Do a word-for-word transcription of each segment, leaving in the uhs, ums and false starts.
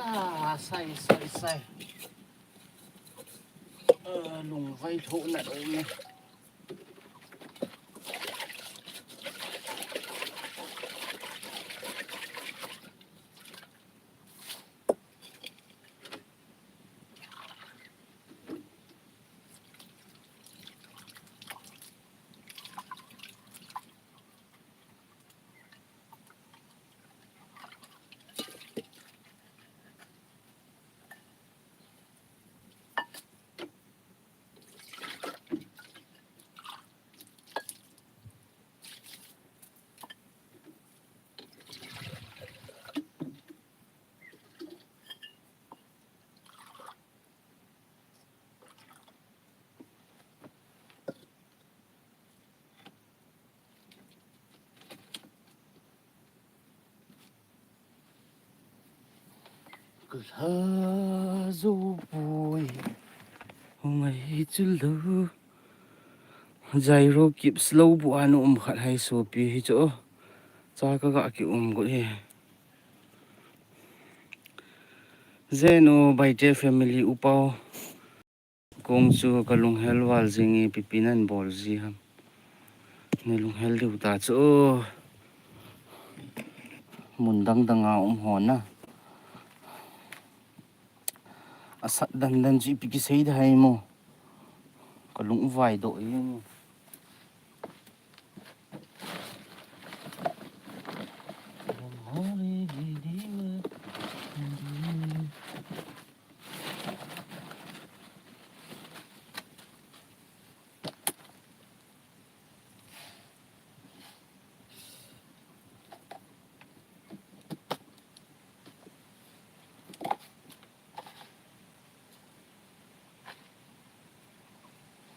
Ah, sai, sai, sai. Ah, lungvai thoh na dong ne. Kalha zo poi, hung ai chu lo. Jairo kip slow bu anu um khat hai sopi hi chu. Cha ka ga ki um got hi. Zeno Baite family upau. Kong chu ka lunghel val jing e, pipi nan bol ji ham. Ni lunghel diu ta chu. Mun dang dang a um hon na. Asat dan dan chu ipi kisei da hai mo. Ka lung vai do e.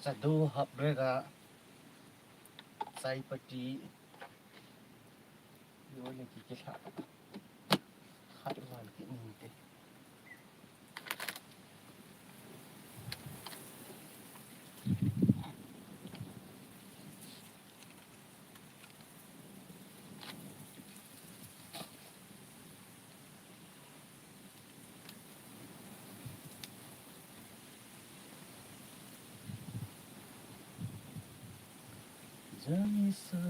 Chadu hap rega, chai pati, yo le ki ke tha, khat val ki ning te. Janisa,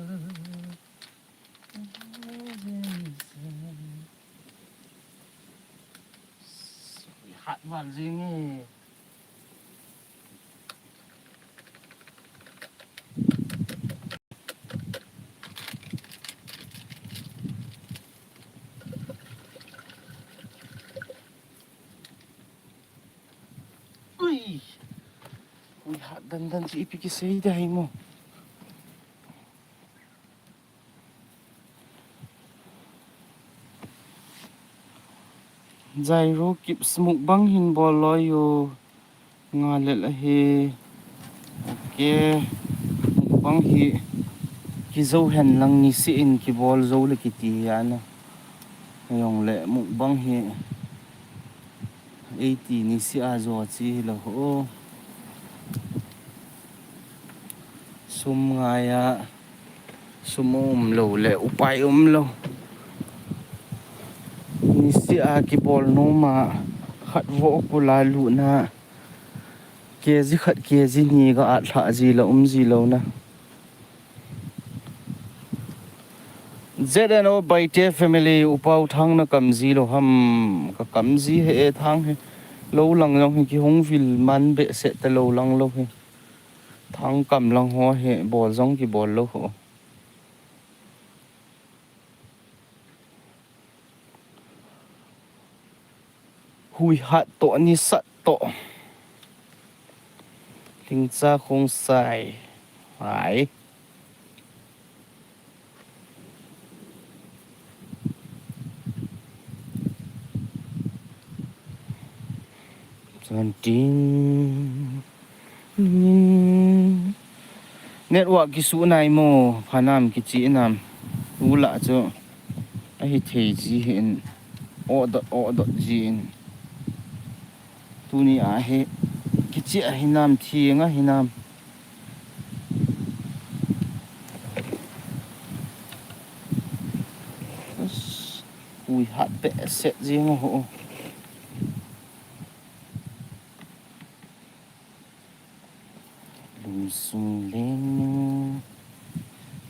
janisa. Hat val jing e. Ui. Ui, hat dan dan si ipi kisei da hai mo. Jairo kip smoke bang hin bol lo yo. Nga lel ahi. Ok. Mukbang hi kizo hen lang nisi in kibol zo le kiti hi ana. Jong le mukbang hi eighty nisi a zo chi hi lo ho. Sum ngai a, sum um lo le upai um lo. Nisi a kibol nom a khat vo kula luna. K G khat K G ni ga at lha ji la um ji lo na. Z N O Baite family upau thang na kam ji lo ham, ka kam ji he e thang he. Lo lang jong he ki hung vil man be se ta lo lang lo he. Thang kam lang ho he bol jong kibol lo ho. Hui hat to ni sat to. Lingcha khong sai. Hai. Chan tin. Network kisu nai mo, phanam kichi nam. Ula chu. Ahi thei ji hin. O dot, o dot ji in. Tuni a hi. Kichi a hinam, thi nga hinam. Ui, hat behseh jeng aho. Lungsung leng.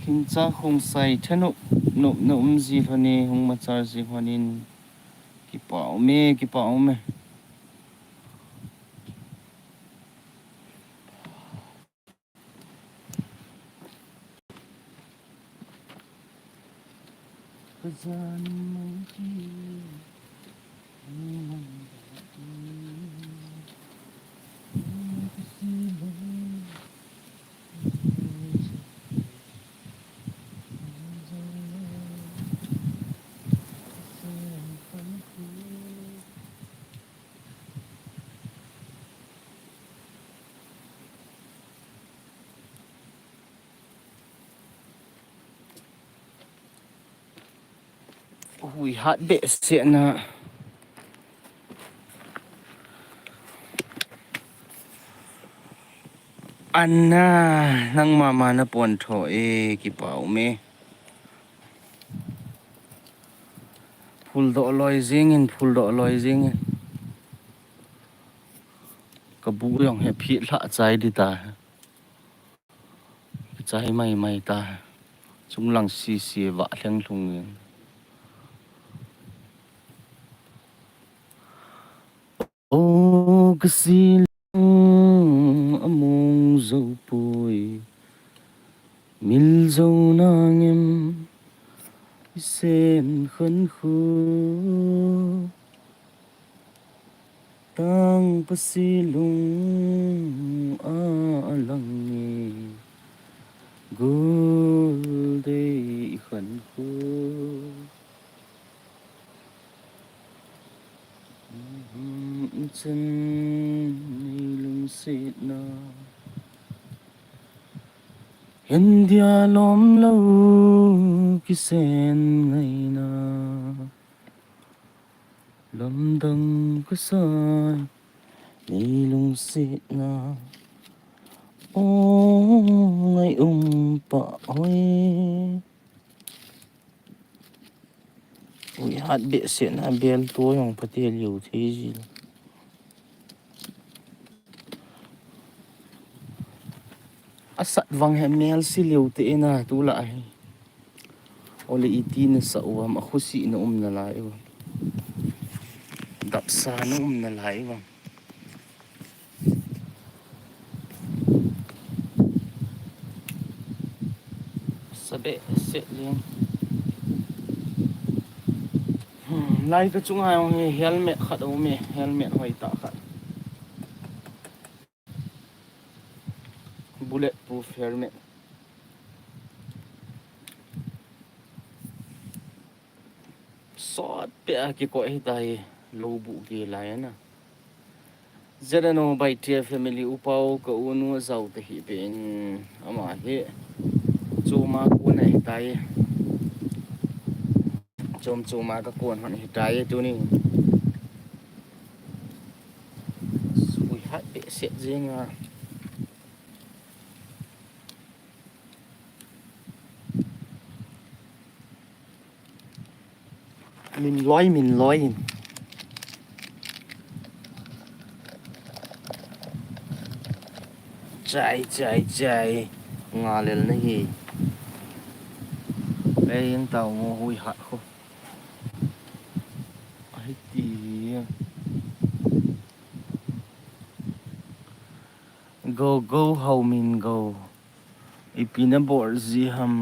Hincha khongsai thanop nop na um ji lhon e, hung machal ji lhon in. Kipa um e, kipa um e. Ui, hat behseh na. Anna, nang mama na pon tho e, kipa um e. Phul doh loi jing in, phul doh loi jing in. Ka bu jong he phit lha chai di ta. Chai mai mai ta. Chung lang si si va lheng lhung in. O ka si lung a mong zo poi. Mil zo na ngem i sen khan khu. Tang pasi lung a lang e. Gul dei i khan khu. Chen i lungsetna. India lom lo kisen ngaina. Lamdang kasai ni lungsetna. O ngai um pa hoi. Ui, hat behseh na bel to jong pate liu thei ji. Asat vang he mel si liu te na tu la he. Ole iti na sa uam a khusi na um na lai uam. Dapsa na um na lai uam. Sa behseh leng. Hmm, lai ka chunga jong hi helmet khat um e, helmet hoi ta khat. Bullet proof helmet. Sot pe a kikoi hi ta hi, lo bu ki lai na. Zeno by T F family upau ka unu zau te hi pen ama hi. Chuma ku na hi ta hi. Chom choma ka kon hon hi ta hi tuni. Sui hat behseh jeng a. Min loi, min loi. Chai, chai, chai. Nga lel na hi. Lei in tau mo hui hat khu. Ahi ti. Go, go, hau min go. Ipi na bol ji ham.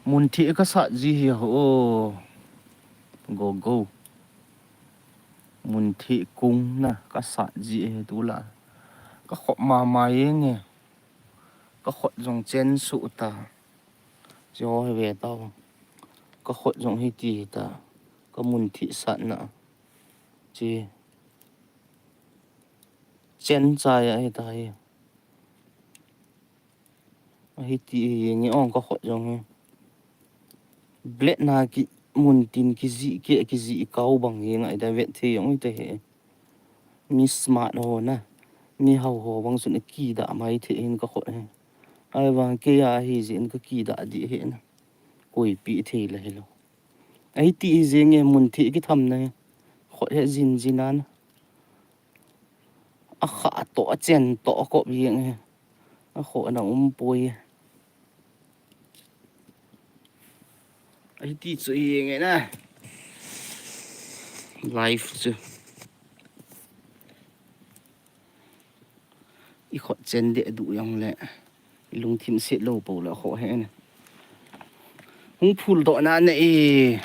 Mun thi ka sat ji hi ho. Go, go. Mun thi kung na ka sat ji hi tu la. Ka khop mama yeng e. Ka khot jong chen su ta. Chi ho hi ve tau. Ka khot jong hi ti hi ta. Ka mun thi sat na. Chi. Chen chai a hi ta hi. Ahi ti hi nge ong ka khot jong hi. Blade na ki mun tin ki ji ke ki ji kau bang hi ngai da vet thei jong hi ta hi. Mi smart ho na. Mi hau ho bang sun ki da mai thei hin ka khot hi. Ai vang ke ya hi ji in ka ki da di hi na. Koi pi thei la hi lo. Ahi ti hi jeng e, mun thei kitham na hi. Khot he jin jin an. A kha to, a chen to, a kop jeng e. A kho na um poi. Ahi ti chu jeng e na. Life chu. I khot chen de du jong le. I lungthim set lo po le kho he na. Hung phul do na ne e.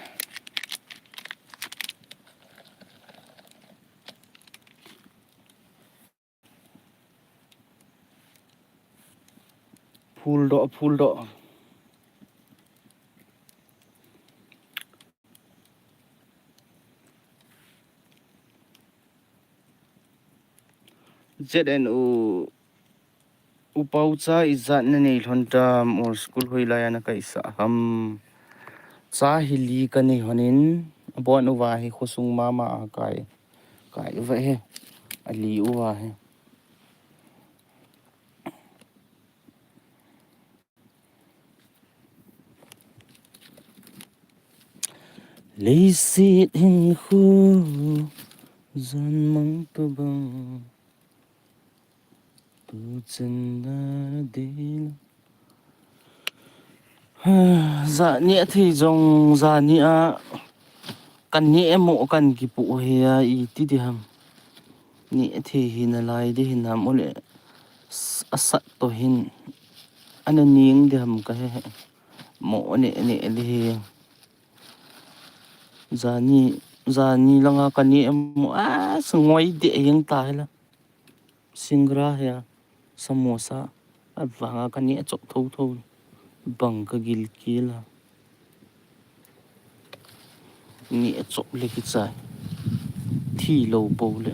Phul do, phul do. Z N O, U Pau cha ijat na nei lhon tam, or school hoilai a na kaisah ham. Cha hi li ka nei lhon in, abon uva hi khosung mama a kai, kai uva hi, ali uva hi. Leiset hinkho jan mang tobang, tu chan da dei lo. Jani a thei jong, jani a kan neh mo kan kipu hi a, iti di ham. Neh thei hi nalai di hinam, ole s-, asat to hin. Ana ning di ham ka he he. Mo neh neh di hi. Jani, jani langa ka neh mo, a, sngoi de jeng ta hi la. Singra hi a, samosa, avanga ka neh chop tho tho. Bang ka gil kila. Neh chop le kichai. Thi lo po le.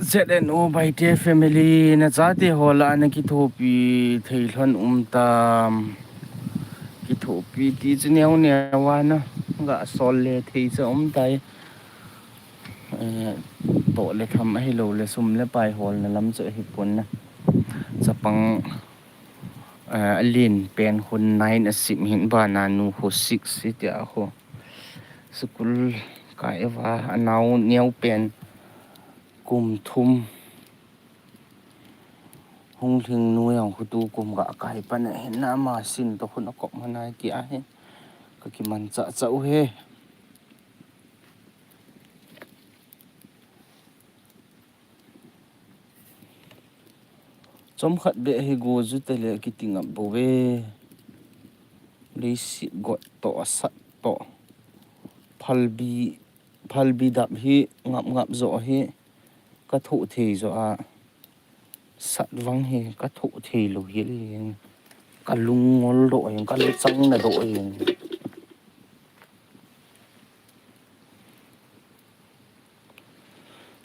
Z N O Baite family, na chate ho la na kithopi thei lhon um tam. Kithopi ti chu neo neo a na, ga sol le thei chu um tai. Eh, to le tham ahi lo le sum le pai hol na lam chu ahi pon na. Chapang, eh, alen pen khu nine a sim hin bana nu khu six hi tia khu. School kai uva, anao neo pen kum thum. Hung lhing nu jong khu tu kum ga kai pan ahin na, ama sin to khu na kop ma nai tia hi. Ka kiman cha cha u he. Chomkhat beh hi go ju te le kiti ngap bou ve. Leiset got to, asat to. Phalbi, phalbi dap hi ngap ngap jo hi ka thoh thei jo a. Sat vang hi ka thoh thei lo hi le. Ka lung ngol do hi, ka lung chang na do hi.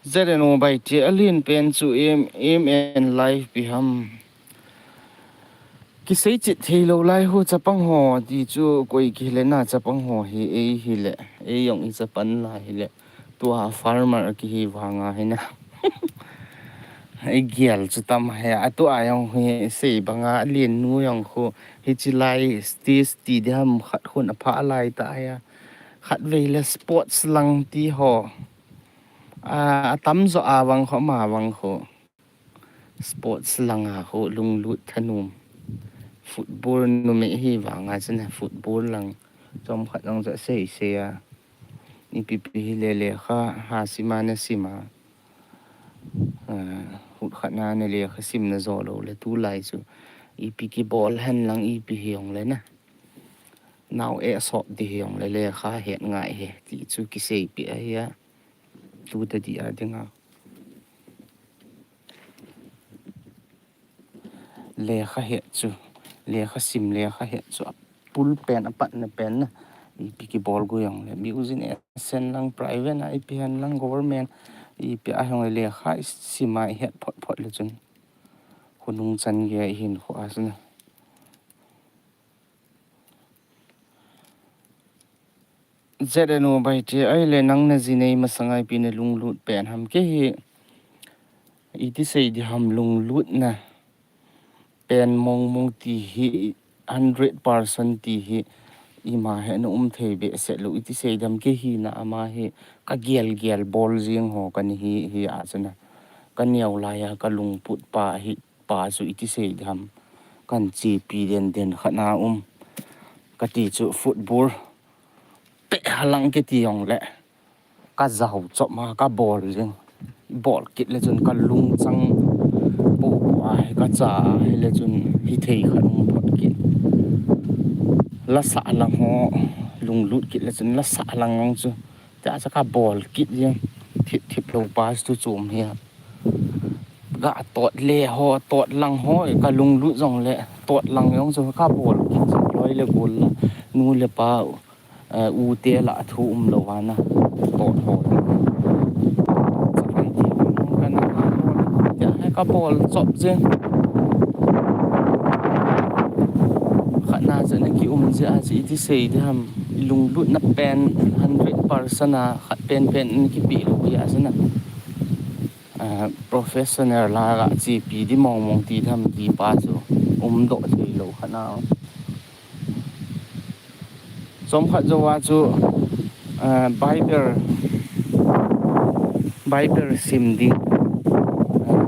Z N O Baite, alen pen chu aim, aim and life pi ham. Kisei chit thei lo lai ho chapang ho, ti chu koi kile na chapang ho hi, ei hile, ei jong i chapang lai hile. Tua farmer kihi vanga hi na. Ei gial chu tam he, a tua jong hi sei banga alen nu jong khu, hichi lai stage ti di ham khat khun apha lai ta he. Khatvei le sports lang ti ho. A, atam jo a vang kho, ama vang kho. Sports lang a kho lunglut thanom. Football numei hi vanga chun football lang. Chomkhat lang jo sei sei a. Ipi pi hi le lekha, ha sima na sima. A, hut khat na na lekha sim na jo lo le tulai chu. Ipi kibol hen lang ipi hi jong le na. Nao e sop di hi jong le lekha het ngai he. Ti chu kisei pi a hi a. Tu ta di a dinga. Lekha het chu, lekha sim, lekha het chu, a pul pen, a patna pen na, ipi kibol go jong le, music a sen lang, private a ipi hen lang, government, ipi a jong le, lekha i sim a i het phot phot le chun, khonung chan gei a i hinkho a chun. Z N O Baite, ahile nang na ji nei masang a ipi na lunglut pen ham, kei hi, iti sei di ham, lunglut na pen mong mong ti hi hundred percent ti hi ima hi ana um thei behseh lou iti sei dem, kei hi na ama hi ka gel gel bol jing ho ka ni hi hi a chana ka neo lai a ka lungput pa hi pa chu iti sei dem kan chepi den den khat na um ka ti chu football pe halang ke ti jong le ka jao chop ma ka bol jing. Bol kit le chun ka lungchang po po a hi ka cha hi le chun hi thei kha lung pot kit. La sa lang ho lunglut kit le chun la sa lang lang chu. Tia cha ka bol kit jing. Thip thip lou pa chu chum hi. Ga tot le ho, tot lang ho, ka lunglut jong le, tot lang jong chu ka bol kit jing loi le gol la. Nu le pa eh, u te la thu um lou va na. Tot ho. Chakai ti ka na ka bol. Tia he ka bol chop jing. Khat na cha na ki um jia chi ti sei di ham. Lunglut na pen hundred percent a khat pen pen na ki pi lou ya cha na. Ah, professional la ga chepi di mong mong ti tham ti pa chu um doh thei lou khat na. Chom khat jou a chu, ah, Bible, Bible sim di, ah,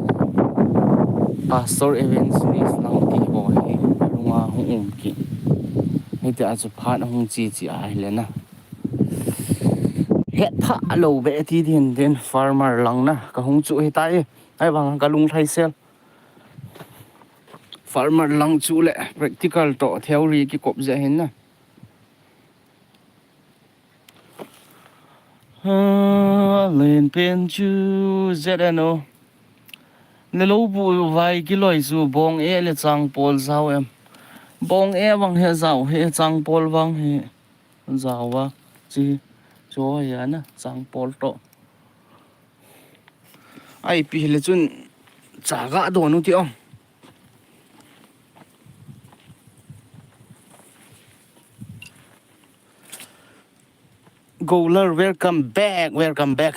Pastor Evangelist lang ti ho hi lunga hung um ki. Hiti a chu phat hung chi chi a hi le na. Het tha lou be ti din din farmer lang na ka hung chu hi tai. Ai bang ka lung thai sel. Farmer lang chu le practical to theory ki kop je hin na. Ah, len pen chu Z N O. Le lou bu vai ki loi chu bong e le chang pol jao em. Bong e bang he jao he chang pol bang he. Jao va, chi, cho ya na, chang pol to. Ai pi le chun, cha ga don u ti om. Golar, welcome back, welcome back.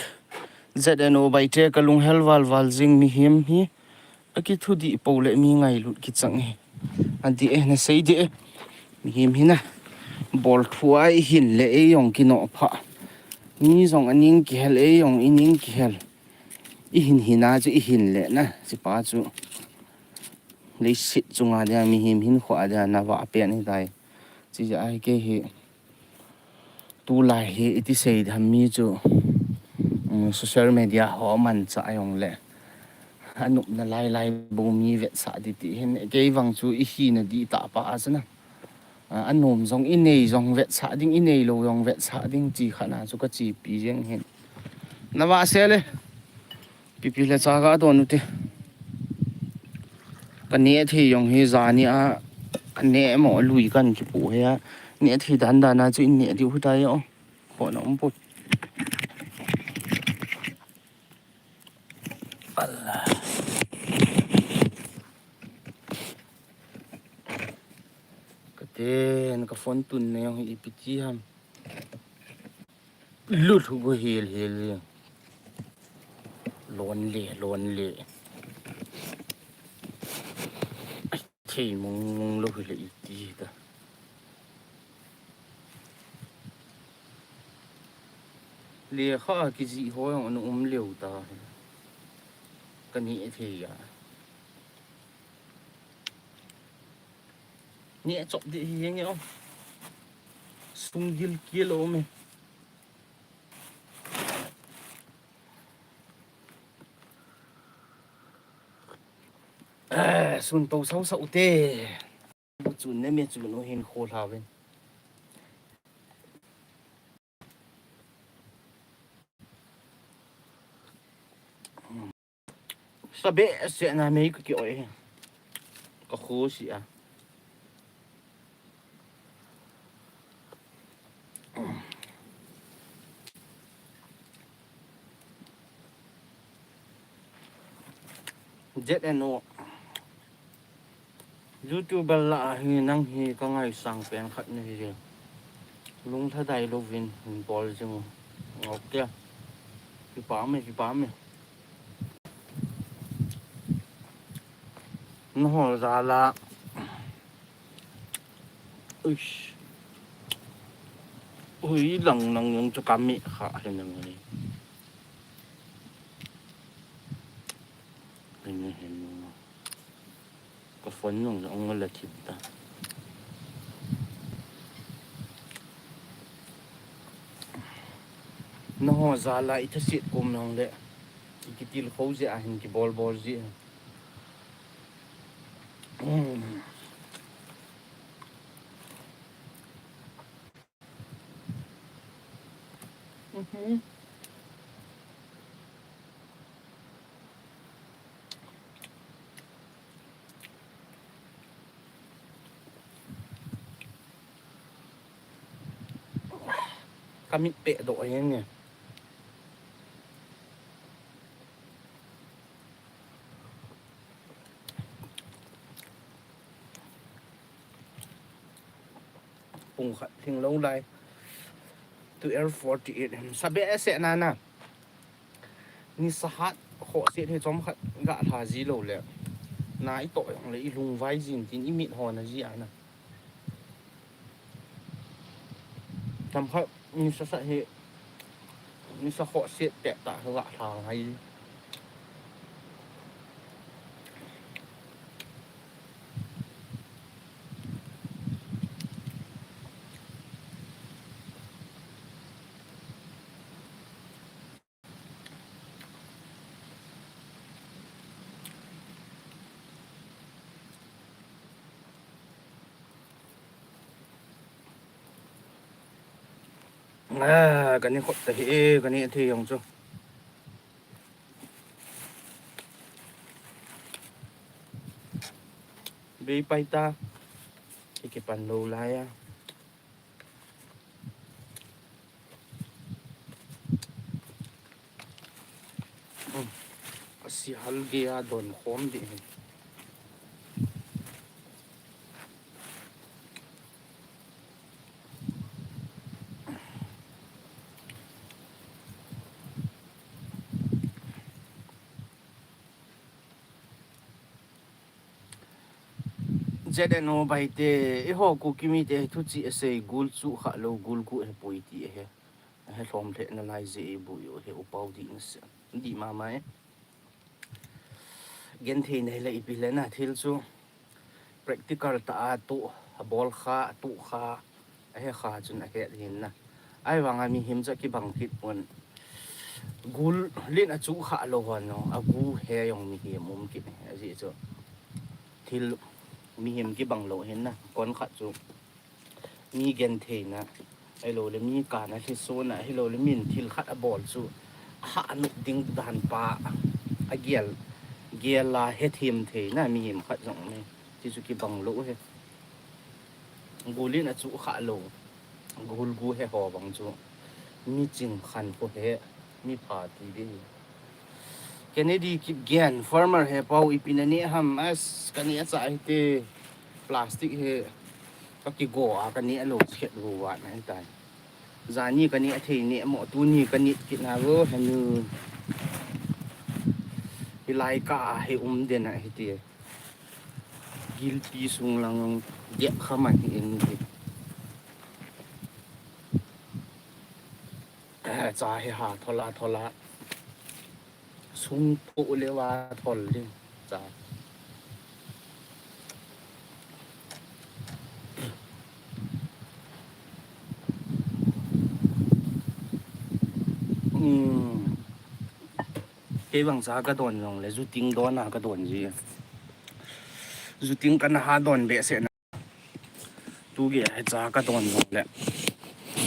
Z N O bai te ka lung hel val val jing mi him hi. A ki thu di po le mi ngai lut ki chang e. A di e na sei di e. Mi him hina. Bol thu a i hin le e jong ki no pha. Mi jong a ning ki hel e jong i ning ki hel. I hin hina chu i hin le na. Chi pa chu. Lei sit chu nga dia mi him hin khua dia na va pen hi tai. Chi ja ai ke hi. Tulai hi iti sei tham mi chu, um, social media ho man cha jong le. Anop na lai lai bo mi vetsah di ti hin kei vang chu i hi na di ta pa a sana. A, anom jong i nei jong vetsah ding, i nei lou jong vetsah ding chi khat na chu ka chi pi jeng hin. Na va se le. Pipi le cha ka don u te. Ka ne thei jong hi jani a, ka ne mo lui kan ki pu he a. Ne thei dan dan a chu in ne di u ta yo. Ko na um pu. Allah. Ka ten ka phone tun ne jong hi ipi ti ham. Lut hu go hil hil. Lonely, lonely. Ai, thei mong mong lou hile iti ta. Le kha ki ji ho jong anu um leu ta. Ka ni e thei ya. Ni e chop di hi nge o. Sung gil ki lo me. Eh, sun to sau sau te. Bu chun ne me chun u hin kho hla ven. Sa be se na me ka ki oi. Ka kho si a. Z N O. YouTuber la hi nang hi ka ngaisang pen khat ni hi. Lungthadai louvin hin bol jing u. Ok. Kipah me, kipah me. Nangho jal a. Uish. Ui, lang lang jong chu ka mi kha hi nang ni. Hi ni, hi ni. Ka phone nung jong la thip ta. Nangho jal a i thasit kom nang le. I kitilkhou jeh a hin kibol bol ji. Mm. Mhm. Ka mit peh doh ahi nge. Pung khat lhing lou lai. Twelve forty-eight. Sa behseh nana. Nisa hat khohset hi chomkhat ga lha ji lou le. Na i toh jong le i lungvai jin tin i mit hon a ji ana. Chomkhat nisa sat hi, nisa khohset pet tah hi ga lha ngai. Ah, kani khop ta hi, kani athi jong chu. Bei pai ta. Ki kipan lou lai a. Hmm. Asi hal ge a don khom di. Z N O Baite, eiho Kuki mite thuchih asei, gul chu kha lou, gul gu he poi ti he. He lhom lheh nalai je e bu yo he upau di na se. Di mama e. Genthei nei le ipi le na thil chu practical ta a tu, a bol kha, a tu kha, a he kha chun a he hin na. Ahivang a mihem chu kibang kit pon. Gul lin a chu kha lou hon no, a gu he jong mihem um kit ne. Ajeh chu thil mihem kibang lou hin na. Kon khat chu mi gentheina, ahilou le mi kana lhisona, ahilou le min thil khat a bol chu, ha a nup ding dan pa, a gel, gel a hethem theina, mihem khat jong ne, ti chu kibang lou he. Gul in a chu kha lou, gul gu he ho bang chu, mi ching khan ko he, mi pha ti di. Kennedy Kipgen, farmer he pau ipi na ne ham, as ka ne a cha hi te, plastic he, ka kigo a ka ne a lou chet gu vat na hi tai. Jani ka ne a thei ne mo, tuni ka ne kit na ro, henu. Hilai ka a he um den a hi te. Gilpi sung lang dek kha man hi in ti. Eh, cha hi ha thola thola. Sung po le va thol ding. Cha. Hmm. Kei vang cha ka don jong le, juting don a ka don ji. Juting ka na ha don behseh na. Tu ge he cha ka don jong le.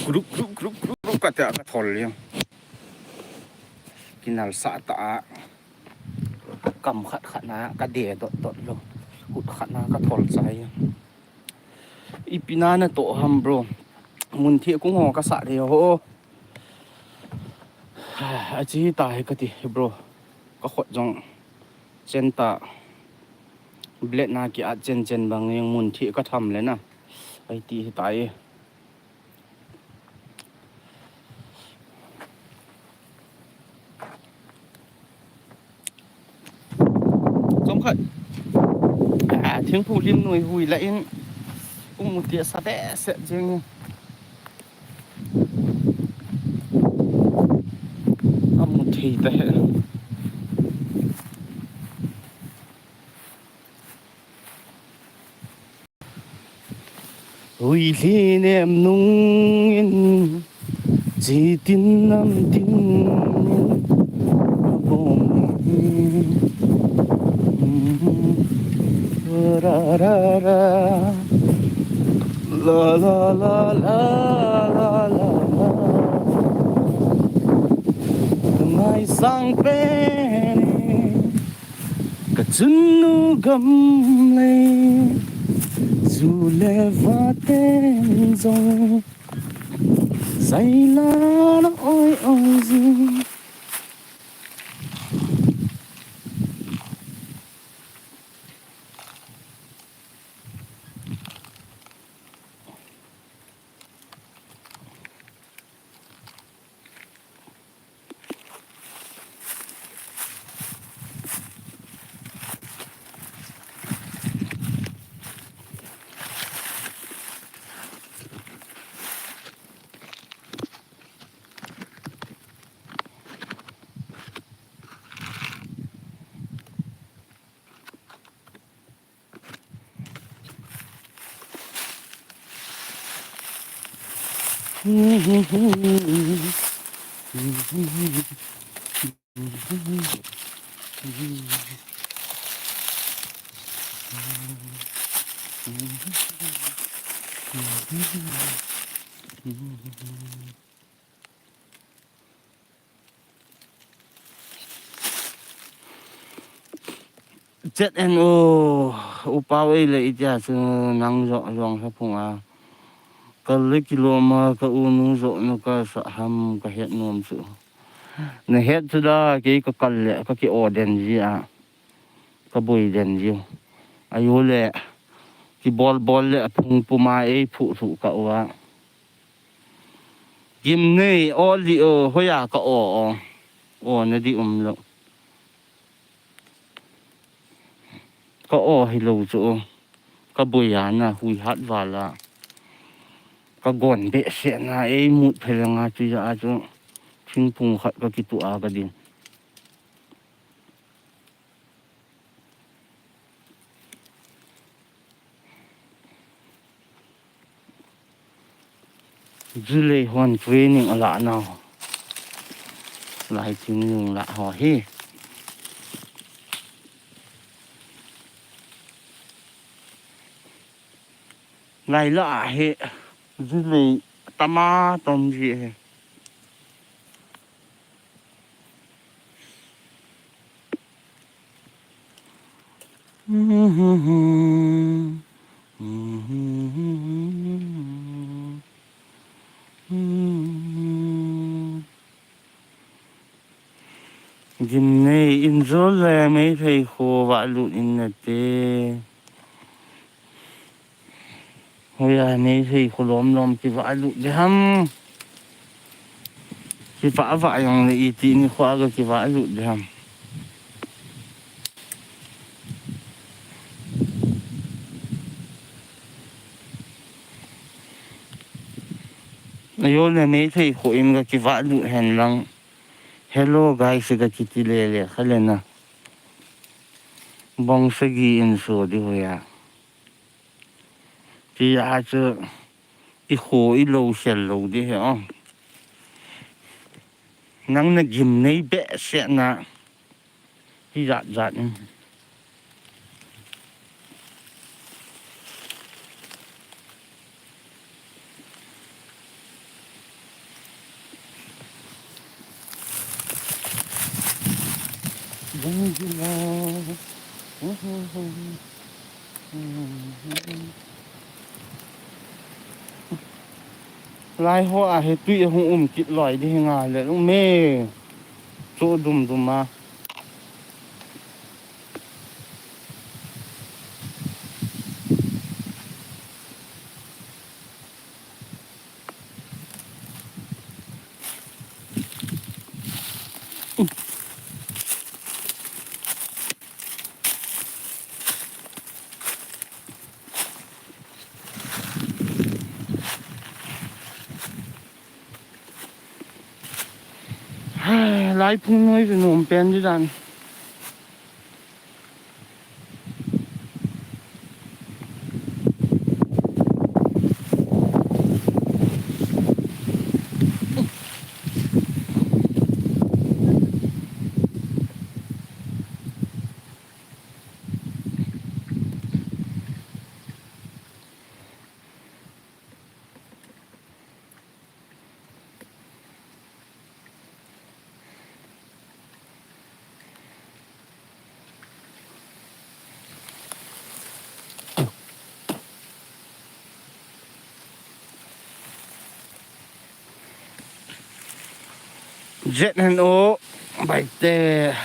Group, group, group, group, group ka te a ka thol jong. Kinal sa ta a. Kam khat khat na ka de dot dot lou. Hut khat na ka thol chai. Ipi na na to ham, bro. Mun thi kung ho ka sa de ho. A chi ta he ka ti, bro. Ka khot jong chen ta. Blade na ki at chen chen bang jong mun thi ka tham le na. Ai ti hi ta e. Chomkhat. Thingphu lim noi hui la in, um u ti sa behseh jing. Amu thei ta he. Hui lhi nem nung in, chi tin nam tin in, a bom hi. Ra, ra, ra. La, la, la, la, la, la, la. Ngai sang pen. Ka chunnu gam lei, zu le va ten jong, zai la na oi oi jing. Z N O, U Pau ei le itia chu nang jo jong sa phung a. Ka le kilom a ka u nu jo nu ka sa ham ka het nom chu. Na het chu da kei ka kal le ka ki o den ji a. Ka boi den ji. Ayu le ki bol bol le a phung puma ei phu thu ka u a. Gimnei o li o hoiya ka o o. O na di um lo. Ka o hi lo chu o. Ka boi a na hui hat vala. Ka gon behseh na ei mut pheleng a chu ya a chu. Thingphung khat ka kitu a ka din. Julei hon training ala nau. Lai Chingnung la ho hi. Lai la hi. Julei tama tom ji hi. Gimnei in jol le Meitei kho valut in nate. Hoiya Meitei kho lom lom kivalut de ham. Kivah vah jong le iti ni kho a ga kivalut de ham. Ayo le Meitei kho in ga kivalut hen lang. Hello guys, ga kiti le le kha le na. Bong sagi in so di hoiya. Ti a chu i kho i lo sel lo di he o. Nang na gimnei behseh na. Ti jat jat in. Lai ho a hi tui a hung um kit loi di hi ngai le lung me. Chu dum dum a. Lai phung noi chu nom pen di dan. Jet hen o, baite.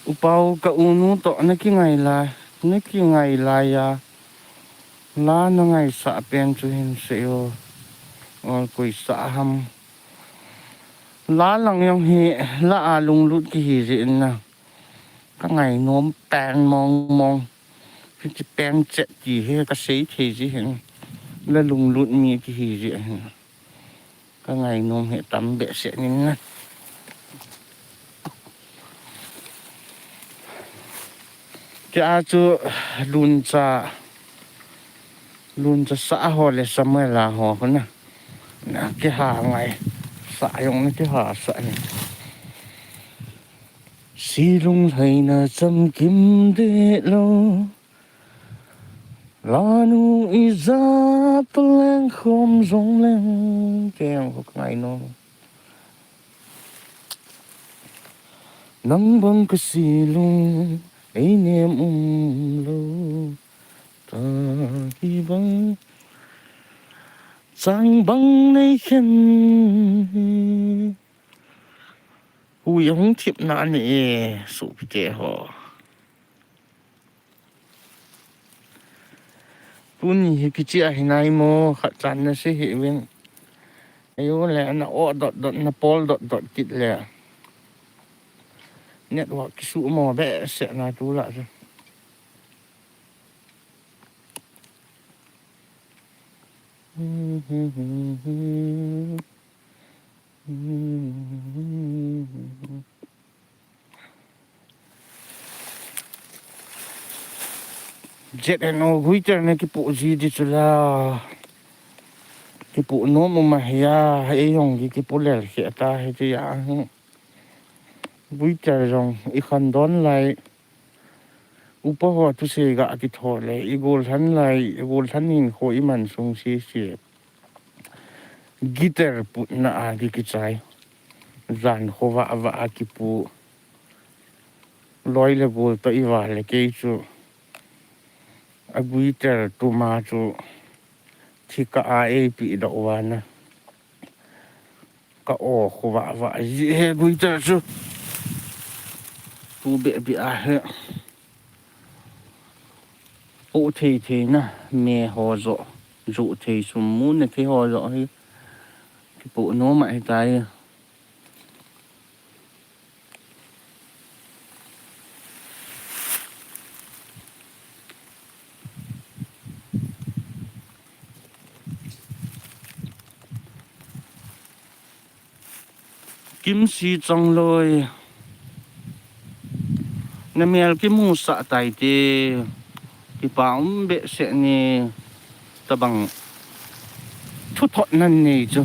Upau ka unu to na kingai lai, na kingai lai a. La na ngaisah pen chu hin sei o. Ol koi sah ham. La lang jong hi la a lunglut kihi jeh in na. Ka ngainom pen mong mong. Hiche pen chet ti hi ka sei thei ji hin. La lunglut mi kihi jeh hin. Ka ngainom hi tam behseh nin na. Tia chu luncha, luncha sah ho le Samuel a ho khu na. Na kiha ngai. Sah jong na kiha sah ni. Si lunglhaina chamkim deh lou. Lanu ijat leng khom jong leng. Kei jong khu ka ngainom. Nang bang ka si lung ei nem um lou. Ta hi bang chang bang nei khen. Hui hung thip na ni e, sopite ho. Tuni hi kichia hi nai mo, khat chan na se hi vin. Ayo le, na o dot dot, na pol dot dot kit le. Network kisuh mo behseh na tulai chu. Jet and O guitar na kipoh ji di chu la. Kipoh nom um ahi a, ei jong ki kipoh lel khe ta hi ti a. Guitar jong i khan don lai. Upa ho thusei ga kitho le, i gollhan lai, i gollhan hinkho i man sung sese. Guitar putna a ki kichai. Jan khovah vah a kipu. Loi le gol toh i val le kei chu. A guitar tuma chu. Thikah a eipe doh uva na. Ka o khovah vah ji he guitar chu. Tu beh beh a he. Poh thei thei na, me ho joh, joh thei sum mu na thei ho joh hi. Kipoh nom ahi tai. Kimsi Chongloi. Na mel kimusah tai te. Kipa um behseh ni. Tabang. Thuthot nan nei chu.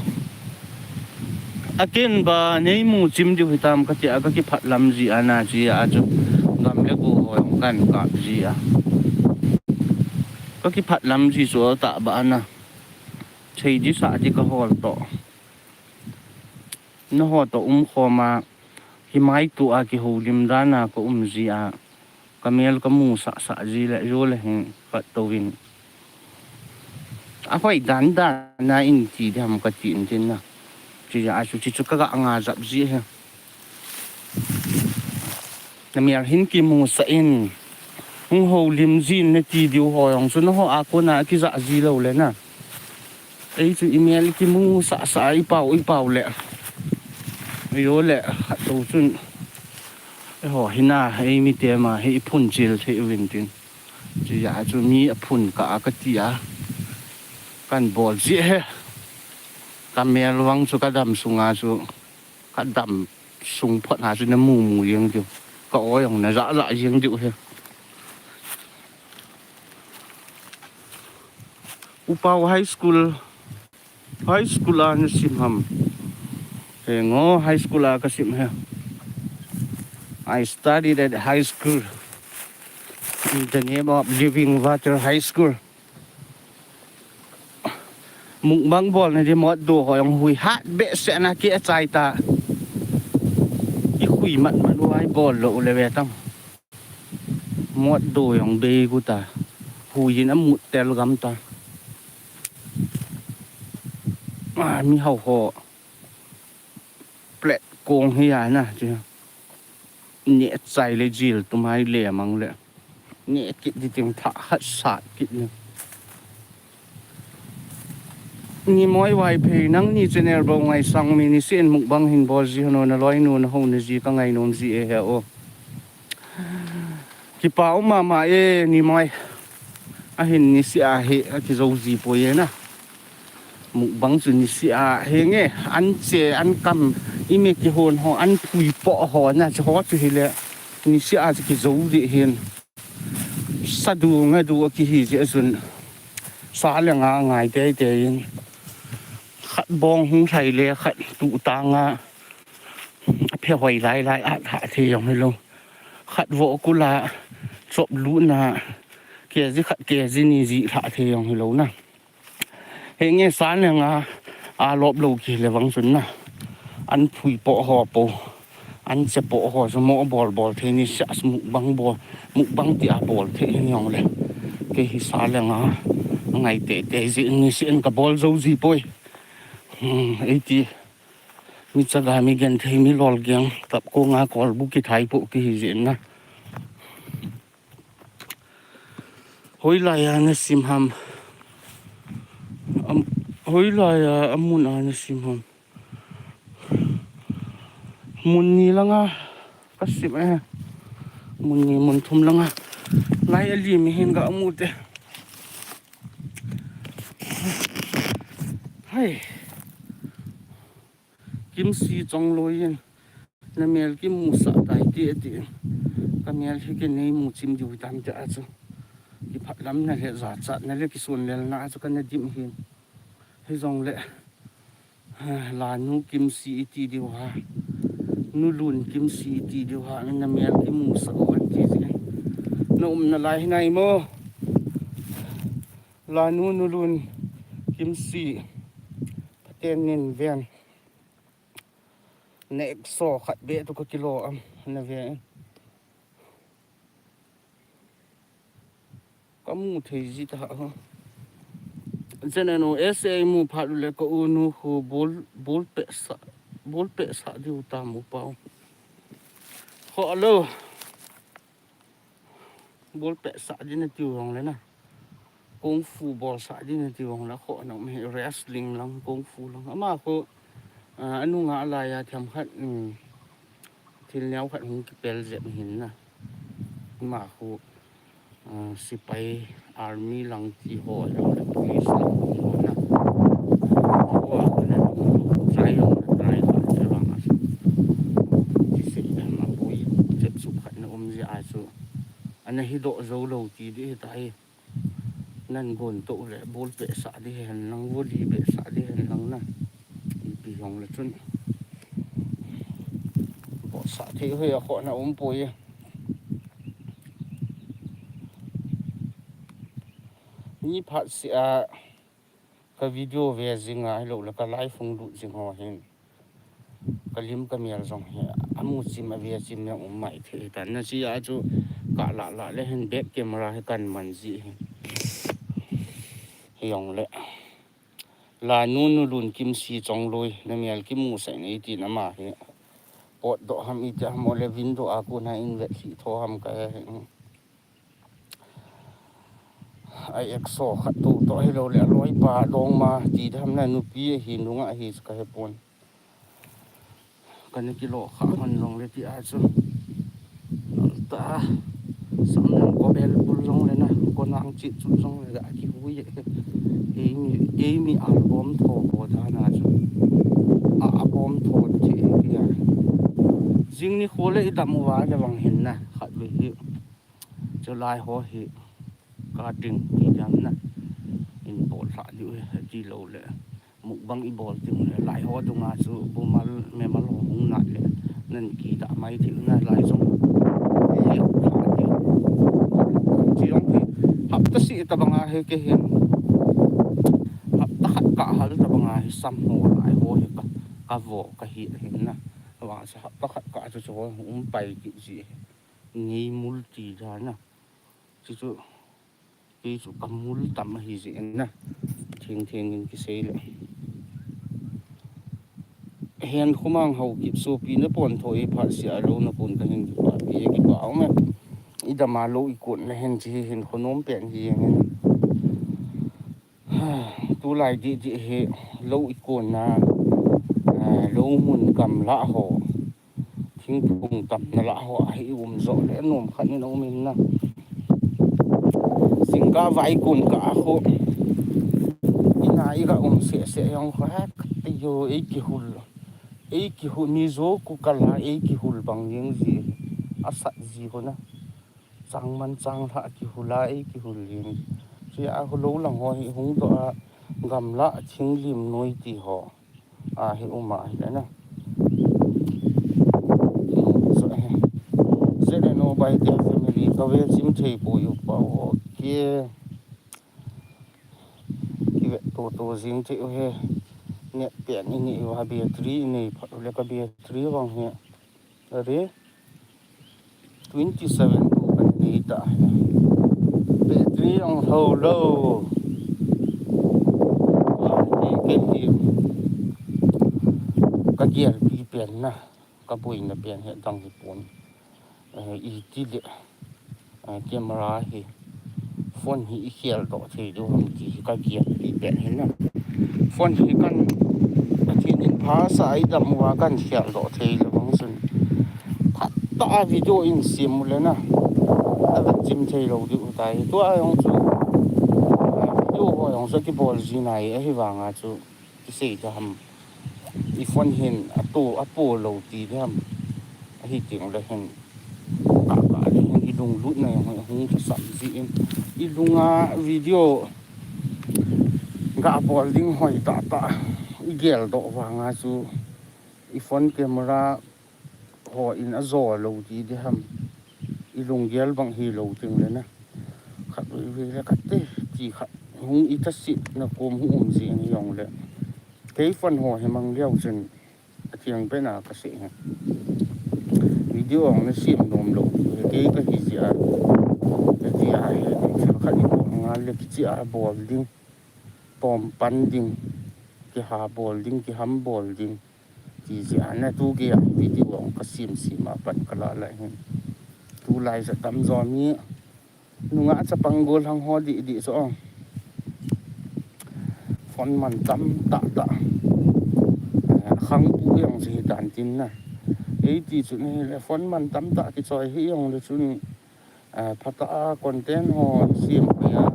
Aken ba nei mu chim diu hitam ka ti a ka kiphat lam ji a na ji a chu. Gam le go ho jong kan kap ji a. Ka kiphat lam ji chu ta ba na. Thei di sah di ka hol toh. Na ho toh um khom a, hi mai tu a kihoulim dan a ka um ji a, ka mel ka musah sah ji le, jo le hin ka touvin. A hoi dan dan a in ti di ham ka ti in tin na. Ti a chu ti chu ka ga nga jap ji he. Na mel hin kimusah in, hung houlim jin na ti diu ho jong chu na ho a kona kijah ji lou le na. Ei chu i mel kimusah sah i pau, i pau le. Ei o le, khat tou chun. Ei ho, hina, ei mi te ma, hi i phun chil thei uvin tin. Chu ja chu mi a phun ka a ka ti a. Kan bol ji he. Ka mel vang chu ka dam sunga chu. Dam sung phot ha chu na mu mu jeng diu. Ka o jong na ja ja jeng diu he. Upau High School, High School a na sim ham? He ngo, High School a ka sim he. I studied at high school in the name of Living Water High School. Mukbang bol na di mot do ho jong hui hat behseh na ki achai ta. I hui mat mat uai bol lo le ve tang. Mot do jong bei gu ta. Hui in a mut tel gam ta. Ah, mi hau ho. Plet kong hi a na, chi. Ni chai le jil tu mai le mang le. Ni kit di ting tha hat sat kit ni. Ni moi wai phei nang ni channel bo ngai sang mi ni sin mukbang hin bol ji hano na loi nu na ho na ji ka ngai nom ji e he o. Kipa um mama e ni moi. Ahin ni si a he a ki zo ji po ye na. Mukbang chu ni si a he nge an che an kam i me ki hon ho an phui po ho na che ho chu hi le ni si a chu ki zo di hin. Sa du nga du a ki hi ji a chun sa le nga ngai te te in khat bong hung thai le khat tu ta nga a phe hoi lai lai a tha the jong hi lo. Khat vo kula chop lu na ke ji khat ke ji ni ji tha the jong hi lo na. He nge sa le nga a lop lo ki le vang chun na. An phui po ho po. An che po ho so mo bol bol the ni sa mukbang bol. Mukbang ti a bol the ni jong le. Ke hi sa le nga ngai te te ji ni si en ka bol zo ji poi. Hmm, ei ti. Mi chaga mi gen thei mi lol geng tap ko nga kol bu ki thai po ki hi ji na. Hoi lai a na sim ham. Am, hoi lai a amun a na sim ham. Mun ni langa ka sim e. Mun ni mun thum langa. Lai a li mi hin ga amu te. Hai. Kimsi chong loi in. Na mel ki mu sa tai ti ti. Ka mel hi ki nei mu chim diu tam ti a chu. Ki phat lam na le za chat na le ki sun lel na a chu ka na dim hin. Hi jong le. Ha, la nu kimsi i ti diu ha. Nu lun kimsi i ti diu ha. Na mel ki mu sa o an ti ji. Na um na lai hi nai mo. La nu nu lun kimsi. Paten nin ven. Next so khat be tu ka kilo am na ve. Ka mu thei ji ta ho. Chen no S A mu phat le ka u nu khu bol bol pe sa bol pe sa diu ta mu pau. Ho alo. Bol pe sa di na tiu hong le na. Kung fu bol sa di na tiu hong la kho na um hi wrestling lang kung fu lang. Ama kho, ah, anu nga lai a thiam khat, um, thil neo khat hung kipel jep hin na. Ama kho, ah, sipai army lang ti ho, lang le police lang ho na. Ho a ko na try lang na try lang na lang a. Ti se na ma boi jep su khat na um ji a su. Ana hi doh zo lo ti di hi ta hi. Nan gon to le bol pe sa di hen lang, volley pe sa di hen lang na. Ipi hong le chun. Bol sa thei hoi a kho na um poi. Ni phat si a ka video ve jing a, hi lo le ka live hung lut jing ho hin. Ka lim ka mial jong hi, a mu chim a ve chim jong um mai thei ta. Na chi a chu ka la la le hin back camera hi kan man ji hi. Hi jong le. La nu nu lun kim si chong lui, na mial ki mu sai nei ti na ma hi. Pot do ham i ti ham o le window a ku na in vet si tho ham ka he. Ai exo khat tu to hi lo le loi pa dong ma ti dam na nupi hi nunga hi ka he pon. Ka ne kilo kha hon long le ti a chu. Ta sam na ko bel bul long le na ko nang chi chu long le ga ki hui e. Ei mi, ei mi album tho ko da na chu. a, a bom thon thei kia. Jing nikho le i dam uva le vang hin na, khatvei hi. Chulai ho hi, ka ding ti dam na. In bol lha diu hi, ti lo le. Mukbang i bol ding le, lai ho dunga chu bumal, memal ho hung nat le, nan kida mai thei na lai jong. Leh kha ti. Chi jong hi, hapta seh tabanga hi kei hin. Hapta khat kah hal tabanga hi sam ho lai ho hi ka, ka vo ka hi hin na. Vang se hapta khat kah chu chu um pai kit ji. Ngei mul ti da na. Chu chu. Kei chu ka mul tam ahi jeh in na. Theng theng in kisei le. Hen khumang hau kip sopi na pon tho e phat sia lo na pon ka hin kipa pi e kipa um e. I dam a lo i kon na hen chi hin khonom pen hi jeng in. Tulai di di hi lo i kon na. Ah, lo mun gamla ho. Thingphung tam na la ho a hi i um jo le nom khat in a um in na. Singkah vai kun kah a khu. Ina i ka um seh seh jong khu ha ka ti jo ei kihul. Ei kihul mi jo ku kala ei kihul bang jeng ji. A sat ji khu na. Changman changlhah kihul a ei kihul jeng. Chu a khu lo lang ho hi hung doh a gamla thinglim noi ti ho. A hi um a hi le na. Hmm, so he. Zeno by the family ka ve chim thei poi u pa. Okay. Ki ve to to jing thei u he. Net pen i nei u ha battery i nei phat u le ka battery vang he. Are. Twenty seven ko kan nei ta hi. Battery ong ho lo. Ni ke ti. Ka gial pi pen na. Ka bui na pen he dang hi pon. Eh, i ti le. Eh, camera hi. Phone hi i khel doh thei diu ham ti hi ka gial pi pen hin na. Phone hi kan Pathen in pha sa i dam uva kan khel doh thei lo vang chun. Phat ta a video in sim u le na. A vet chim thei lo diu tai. Tua jong chu. Video ho jong chu kibol ji nai ahi vang a chu. Kisei ta ham. I phone hin a to a po lo ti dam. Ahi ting le hin. Ka ka le hin i lunglut na jong hung thasam ji in. I lunga video ga bol ding hoi ta ta. I gel doh vang a chu. I phone camera ho in a jo lo ti dam. I lunggel bang hi lo ting le na. Khat vei vei le khat te ti khat hung i thasip na kom hung um ji in jong le. Kei phone ho hi mang liau chun a thiang pen a ka sei hi. Video ong na sim nom lo. Kei ka hi ji a. Ka ji a hi. Khat i bol nga le kichi a bol ding. Tom pan ding. Kiha bol ding, kiham bol ding. Ti ji a na tu ge a video ong ka sim sim a pan ka la la hin. Tulai ja tam jo mi. Nunga chapang gol hang ho di di so. Phone man tam ta ta. Eh, khang pu jong si dan tin na. Ei ti chu ni le phone man tam ta ki choi hi jong le chun, eh, phat a content ho sim ya.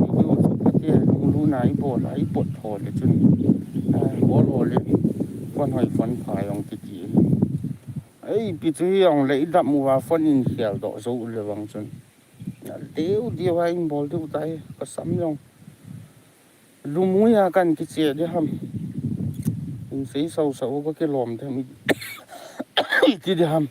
Video chu phat a lung lu na i bol a i pot tho le chun. Eh, bol o le phone hoi phone pha jong ki ti. Ei pi chu hi jong le i dam uva phone in khel doh jo le vang chun. Deu deu a in bol deu tai ka sam jong. Lumui a kan kiche di ham. In sei sau sau ka kilom di ham. Iti di ham.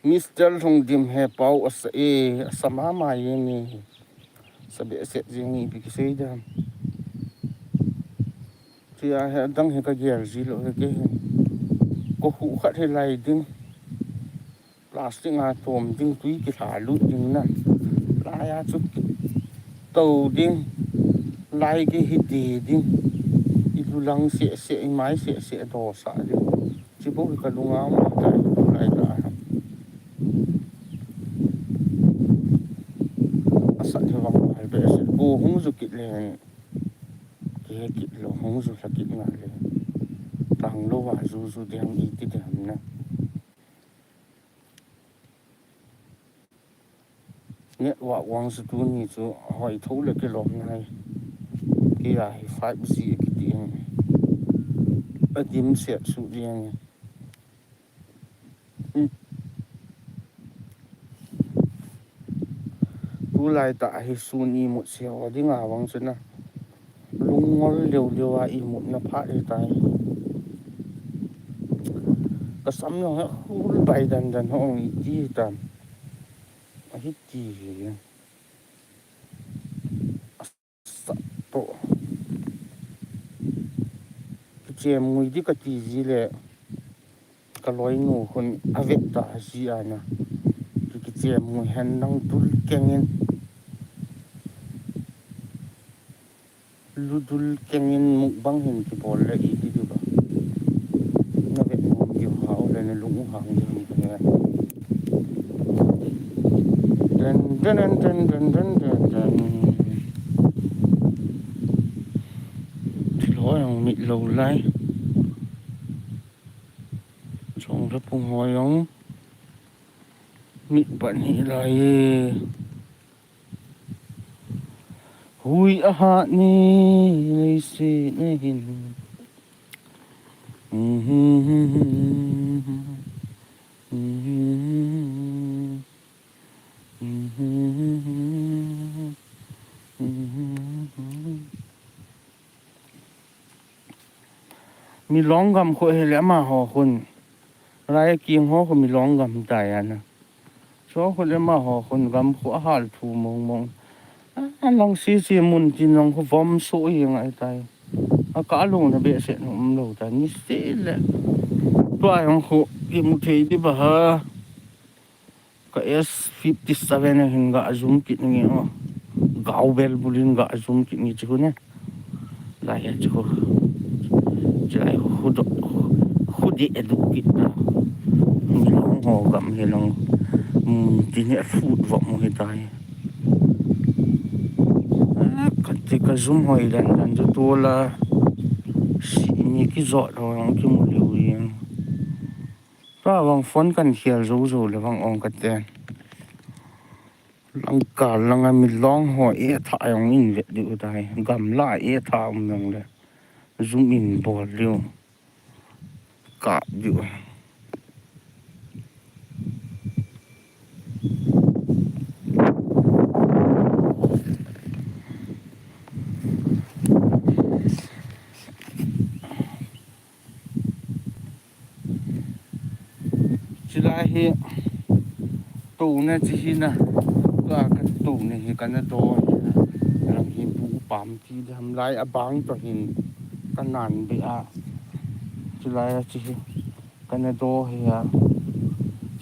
Mister Lhungdim he pau asa e, asa mama e ni. Sa be set jing ni pi kisei di ham. Tia he dang he ka gel ji lo he ke he. Ko khu khat he lai ding. Plastic a tom ding tui kilha lut ding na. Lai a chu to ding. Lai ke hi de ding. I lu lang se se, i mai se se do sa ding. Chi bo ka lunga ma ta i tu lai ta. Asa the vang pai be se. Ko hung ju kit le. Ke kit lo hung ju la kit na le. Tang lo wa ju ju de ham i ti de ham na. Network vang chu tuni chu hoi tho le kilom nai. Kei a hi five G kiti in. Adimset suh ding. Hmm. Tulai tah hi sun imut sel ding a vang chu na. Lungngol leu leu a imutna phat hitai. Ka sam jong hi hul bai dan dan hong iti hitam. Ahi ti hi. Asa toh. Kichem ngui di kati ji le. Ka loinu khun avet ta ji ana. Ki, kichem ngui hen nang dul kengin. Lu dul kengin mukbang hin kibol le iti diu ba. Na vet nom diu hao le na lung u hang diu ni ka he. Den, den, den. Thil ho jong mit lou lai. Chonglhapung ho jong mit pan hi lai e. Hui ahat ni leiset na hin. Milong gam khu hile amaho khun. Lai a king ho khu Milong gam tai ana. Chu khu le amaho khun gam khu ahal thu mong mong. A, lang sisi mun tin lang khu vom so hi ngai tai. A ka lung na behseh na um lou tai. Ni se le. Tua jong khu kimu thei di ba ha. Ka S fifty seven a hin ga zoom kit nge o. Gaubel bulin ga zoom kit nge chu ne. Lai a chu. Chu lai khu do. Khu di edu kit na. Milong ho gam hi lang. Mun tin hi afut va mu hitai. A, ka ti ka zoom hoi dan dan chu tu la. Si mi kijot ho jong kimu leu jeng. Tua vang phone kan khel jou jou le vang ong ka ten. Langkal langa Milong ho e tha jong in vet diu tai. Gamla e tha um jong le. Zoom in bol diu. Kap diu. Chulai hi tuna chi hi na, ka, ka tuna hi kana do hi na, lang hi bu pam ti dam lai a bang to hin ka nan be a. Chulai a chi hi kana do hi a.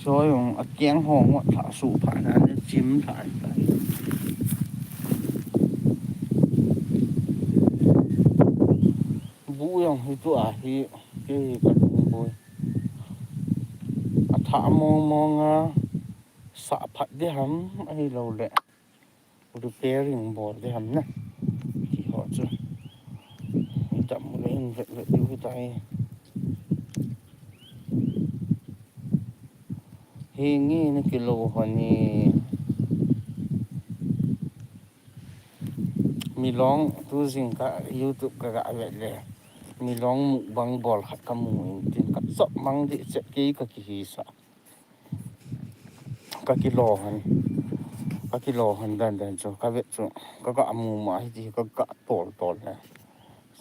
Soi jong a keng ho ngot tha su pha na ne chim tha ta. Bu jong hi tu a hi ke hi ka ding boi. A tha mong mong a sa phat de ham ahi lo le. Repairing bol de ham na. Ti ho chu. Dam le in vet vet diu hi tai. Hi nge na kilo ho ni. Milong tu jing ka YouTube ka ga vet le. Milong mukbang bol khat ka mu in tin ka chop mang di chet kei ka kihi sa. Ka kilo han. Ka kilo han dan dan chu ka vet chu. Ka ga mu ma hi ti ka ga tol tol le.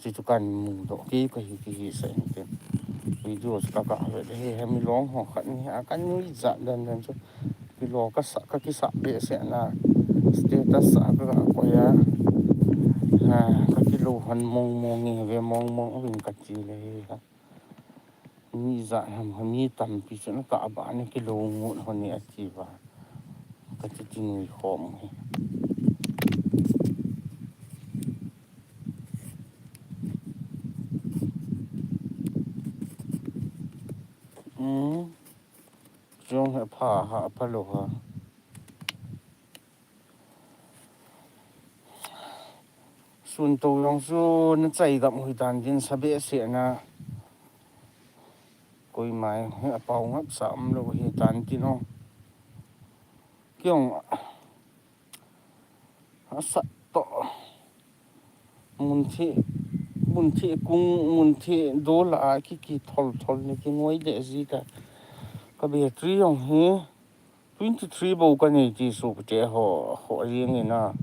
Chu chu kan mu doh kei ka hi kihi sa in tin. Video chu ka ga vet he he Milong ho khat ni a kan nui ja dan dan chu. Kilo ka sa, ka kisa behseh na. Status a ka ga koi a. Ha, ka kilo han mong mong nge ve mong mong vin ka ti le he ha. Mi ja ham ha mi tampi chu na ka ba ni kilo ngut ho ni a ti va. Ka ti ti nui khom he. Um. Jong he pha ha pha lo ha. Sun to jong chu na chai gam hui tan din sa behseh na. Koi mai he a pau ngap sa um lo hi tan tin o. Kiong a sa to. Mun thi, mun thi kung, mun thi dola a ki, ki thol thol le ki ngoi le ji ka. Ka battery jong hi twenty three bou ka nei ti sopite ho, ho jing in a.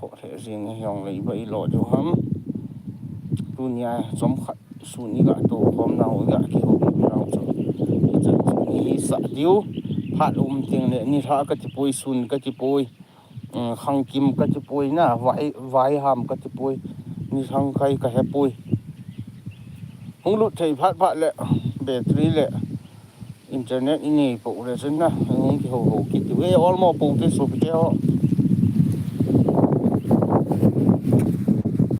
Ho le jing in jong le iba ilo diu ham. Tunia chomkhat sun iga to khom nau iga kihou diu nau chu. Ichan chu ni sa diu. Phat um teng le nilhah ka ti poi, sun ka ti poi. Um, khangkim ka ti poi na, vai, vaiham ka ti poi. Nilhang kai ka he poi. Hung lut thei phat phat le battery le internet i nei pou le chun na, hung kihou hou kit diu. E, olmo pou te sopite ho.